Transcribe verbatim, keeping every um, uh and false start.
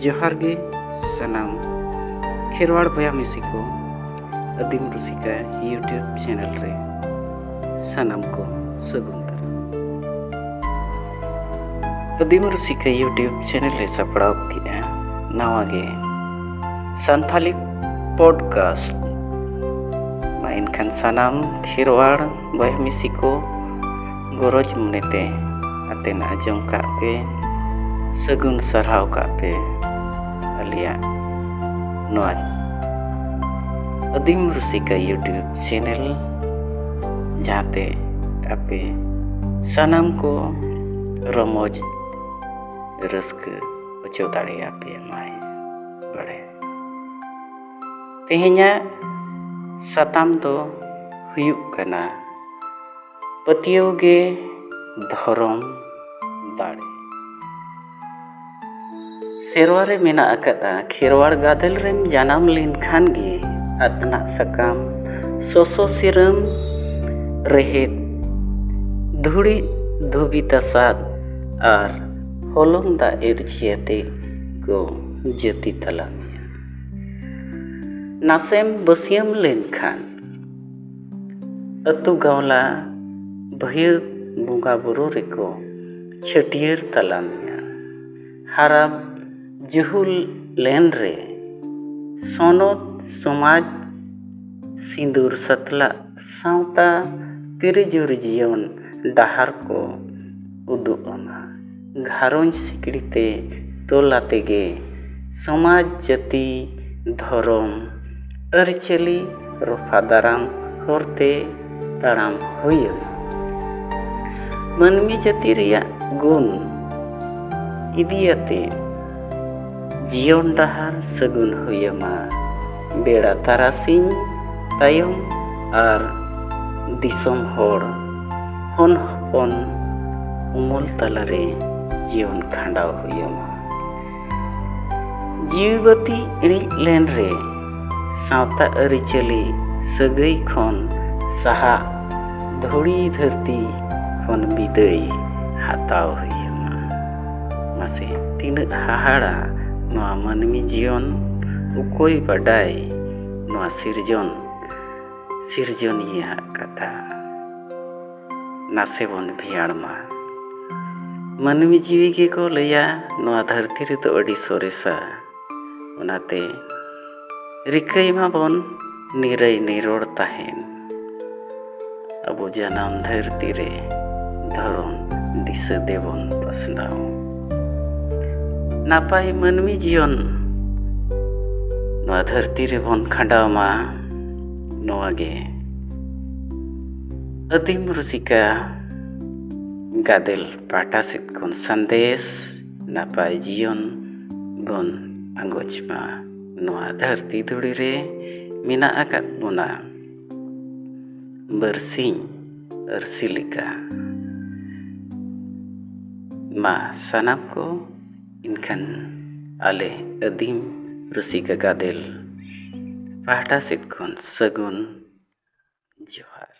ᱡᱚᱦᱟᱨ ᱜᱮ ᱥᱟᱱᱟᱢ ᱠᱷᱮᱨᱣᱟᱲ ᱵᱚᱭᱦᱟ ᱢᱤᱥᱤ ᱠᱚ, ᱟᱹᱫᱤᱢ ᱨᱩᱥᱤᱠᱟ YouTube ᱪᱮᱱᱮᱞ ᱨᱮ ᱥᱟᱱᱟᱢ ᱠᱚ ᱥᱟᱹᱜᱩᱱ ᱫᱟᱨᱟᱢ᱾ ᱟᱹᱫᱤᱢ ᱨᱩᱥᱤᱠᱟ YouTube ᱪᱮᱱᱮᱞ ᱮ ᱥᱟᱯᱲᱟᱣ ᱠᱮᱫᱼᱟ ᱱᱟᱣᱟ ᱜᱮ ᱥᱟᱱᱛᱷᱟᱞᱤ ᱯᱚᱰᱠᱟᱥᱴ᱾ ᱢᱟ ᱮᱱᱠᱷᱟᱱ ᱥᱟᱱᱟᱢ ᱠᱷᱮᱨᱣᱟᱲ ᱵᱚᱭᱦᱟ ᱢᱤᱥᱤ ᱠᱚ ᱜᱚᱨᱚᱡᱽ ᱢᱚᱱᱮᱛᱮ ᱟᱛᱮᱱ ᱟᱸᱡᱚᱢ ᱠᱟᱜ ᱯᱮ, ᱥᱟᱹᱜᱩᱱ ᱥᱟᱨᱦᱟᱣ ᱠᱟᱜ ᱯᱮ ᱟᱞᱮᱭᱟᱜ ᱱᱚᱣᱟ ᱟᱹᱫᱤᱢ ᱨᱩᱥᱤᱠᱟ YouTube ᱪᱮᱱᱮᱞ, ᱡᱟᱦᱟᱸᱛᱮ ᱟᱯᱮ ᱥᱟᱱᱟᱢ ᱠᱚ ᱨᱚᱢᱚᱡᱽ ᱨᱟᱹᱥᱠᱟᱹ ᱦᱚᱪᱚ ᱫᱟᱲᱮᱭᱟᱯᱮ ᱢᱟᱭ ᱵᱟᱲᱮ᱾ ᱛᱮᱦᱮᱧᱟᱜ ᱥᱟᱛᱟᱢ ᱫᱚ ᱦᱩᱭᱩᱜ ᱠᱟᱱᱟ ᱯᱟᱹᱛᱭᱟᱹᱣ ᱜᱮ ᱫᱷᱚᱨᱚᱢ ᱫᱟᱲᱮ᱾ ᱥᱮᱨᱣᱟ ᱨᱮ ᱢᱮᱱᱟᱜ ᱟᱠᱟᱫᱼᱟ, ᱠᱷᱮᱨᱣᱟᱲ ᱜᱟᱫᱮᱞ ᱨᱮᱢ ᱡᱟᱱᱟᱢ ᱞᱮᱱᱠᱷᱟᱱ ᱜᱮ ᱟᱛᱱᱟᱜ ᱥᱟᱠᱟᱢ, ᱥᱚᱥᱚ ᱥᱤᱨᱟᱹᱢ, ᱨᱮᱦᱮᱫ, ᱫᱷᱩᱲᱤ ᱫᱷᱩᱵᱤ ᱛᱟᱥᱟᱫ ᱟᱨ ᱦᱚᱞᱚᱝ ᱫᱟᱜ ᱤᱨᱪᱤᱭᱟᱛᱮ ᱠᱚ ᱡᱟᱹᱛᱤ ᱛᱟᱞᱟ ᱢᱮᱭᱟ᱾ ᱱᱟᱥᱮᱢ ᱵᱟᱹᱥᱭᱟᱹᱢ ᱞᱮᱱᱠᱷᱟᱱ ᱟᱹᱛᱩ ᱜᱟᱶᱞᱟ ᱵᱷᱟᱹᱭᱟᱹᱫ ᱵᱚᱸᱜᱟ ᱵᱩᱨᱩ ᱨᱮᱠᱚ ᱪᱷᱟᱹᱴᱭᱟᱹᱨ ᱛᱟᱞᱟ ᱢᱮᱭᱟ᱾ ᱦᱟᱨᱟ ᱡᱩᱦᱩᱞ ᱞᱮᱱ ᱨᱮ ᱥᱚᱱᱚᱛ ᱥᱚᱢᱟᱡᱽ ᱥᱤᱸᱫᱩᱨ ᱥᱟᱛᱞᱟᱜ ᱥᱟᱶᱛᱟ ᱛᱤᱨᱤᱡᱩᱨᱤ ᱡᱤᱭᱚᱱ ᱰᱟᱦᱟᱨ ᱠᱚ ᱩᱫᱩᱜ ᱟᱢᱟ᱾ ᱜᱷᱟᱨᱚᱸᱡᱽ ᱥᱤᱠᱲᱤ ᱛᱮ ᱛᱚᱞ ᱟᱛᱮ ᱜᱮ ᱥᱚᱢᱟᱡᱽ, ᱡᱟᱹᱛᱤ, ᱫᱷᱚᱨᱚᱢ, ᱟᱹᱨᱤᱪᱟᱹᱞᱤ ᱨᱚᱯᱷᱟ ᱫᱟᱨᱟᱢ ᱦᱚᱨᱛᱮ ᱛᱟᱲᱟᱢ ᱦᱩᱭ ᱟᱢᱟ᱾ ᱢᱟᱹᱱᱢᱤ ᱡᱟᱹᱛᱤ ᱨᱮᱭᱟᱜ ᱜᱩᱱ ᱤᱫᱤᱭᱟᱛᱮ ᱡᱤᱭᱚᱱ ᱰᱟᱦᱟᱨ ᱥᱟᱹᱜᱩᱱ ᱦᱩᱭ ᱟᱢᱟ᱾ ᱵᱮᱲᱟ ᱛᱟᱨᱟᱥᱤᱧ ᱛᱟᱭᱚᱢ ᱟᱨ ᱫᱤᱥᱚᱢ ᱦᱚᱲ ᱦᱚᱱ ᱦᱚᱯᱚᱱ ᱩᱢᱩᱞ ᱛᱟᱞᱟᱨᱮ ᱡᱤᱭᱚᱱ ᱠᱷᱟᱸᱰᱟᱣ ᱦᱩᱭ ᱟᱢᱟ᱾ ᱡᱤᱣᱤ ᱵᱟᱹᱛᱤ ᱤᱬᱤᱡ ᱞᱮᱱ ᱨᱮ ᱥᱟᱶᱛᱟ ᱟᱹᱨᱤᱪᱟᱹᱞᱤ ᱥᱟᱹᱜᱟᱹᱭ ᱠᱷᱚᱱ ᱥᱟᱦᱟᱜ ᱫᱷᱩᱲᱤ ᱫᱷᱟᱹᱨᱛᱤ ᱠᱷᱚᱱ ᱵᱤᱫᱟᱹᱭ ᱦᱟᱛᱟᱣ ᱦᱩᱭ ᱟᱢᱟ᱾ ᱢᱟᱥᱮ ᱛᱤᱱᱟᱹᱜ ᱦᱟᱦᱟᱲᱟ ᱱᱚᱣᱟ ᱢᱟᱹᱱᱢᱤ ᱡᱤᱭᱚᱱ ᱚᱠᱚᱭ ᱵᱟᱰᱟᱭ ᱱᱚᱣᱟ ᱥᱤᱨᱡᱚᱱ ᱥᱤᱨᱡᱚᱱᱤᱭᱟᱹᱣᱟᱜ ᱠᱟᱛᱷᱟ᱾ ᱱᱟᱥᱮ ᱵᱚᱱ ᱵᱷᱮᱭᱟᱲ ᱢᱟ᱾ ᱢᱟᱹᱱᱢᱤ ᱡᱤᱣᱤ ᱜᱮᱠᱚ ᱞᱟᱹᱭᱟ ᱱᱚᱣᱟ ᱫᱷᱟᱹᱨᱛᱤ ᱨᱮᱫᱚ ᱟᱹᱰᱤ ᱥᱚᱨᱮᱥᱟ᱾ ᱚᱱᱟᱛᱮ ᱨᱤᱠᱟᱹᱭ ᱢᱟᱵᱚᱱ ᱱᱤᱨᱟᱹᱭ ᱱᱤᱨᱚᱲ ᱛᱟᱦᱮᱱ᱾ ᱟᱵᱚ ᱡᱟᱱᱟᱢ ᱫᱷᱟᱹᱨᱛᱤ ᱨᱮ ᱫᱷᱚᱨᱚᱢ ᱫᱤᱥᱟᱹ ᱛᱮᱵᱚᱱ ᱯᱟᱥᱱᱟᱣ᱾ ᱱᱟᱯᱟᱭ ᱢᱟᱹᱱᱢᱤ ᱡᱤᱭᱚᱱ ᱱᱚᱣᱟ ᱫᱷᱟᱹᱨᱛᱤ ᱨᱮᱵᱚᱱ ᱠᱷᱟᱸᱰᱟᱣ ᱢᱟ, ᱱᱚᱣᱟ ᱜᱮ ᱟᱹᱫᱤᱢ ᱨᱩᱥᱤᱠᱟ ᱜᱟᱫᱮᱞ ᱯᱟᱦᱴᱟ ᱥᱮᱫ ᱠᱷᱚᱱ ᱥᱟᱸᱫᱮᱥ᱾ ᱱᱟᱯᱟᱭ ᱡᱤᱭᱚᱱ ᱵᱚᱱ ᱟᱸᱜᱚᱪ ᱢᱟ᱾ ᱱᱚᱣᱟ ᱫᱷᱟᱹᱨᱛᱤ ᱫᱷᱩᱲᱤ ᱨᱮ ᱢᱮᱱᱟᱜ ᱟᱠᱟᱫ ᱵᱚᱱᱟ ᱵᱟᱹᱨᱥᱤᱧ ᱟᱹᱨᱥᱤ ᱞᱮᱠᱟ᱾ ᱢᱟ ᱥᱟᱱᱟᱢ ᱠᱚ ᱮᱱᱠᱷᱟᱱ ᱟᱞᱮ ᱟᱹᱫᱤᱢ ᱨᱩᱥᱤᱠᱟ ᱜᱟᱫᱮᱞ ᱯᱟᱦᱴᱟ ᱥᱮᱫ ᱠᱷᱚᱱ ᱥᱟᱹᱜᱩᱱ ᱡᱚᱦᱟᱨ᱾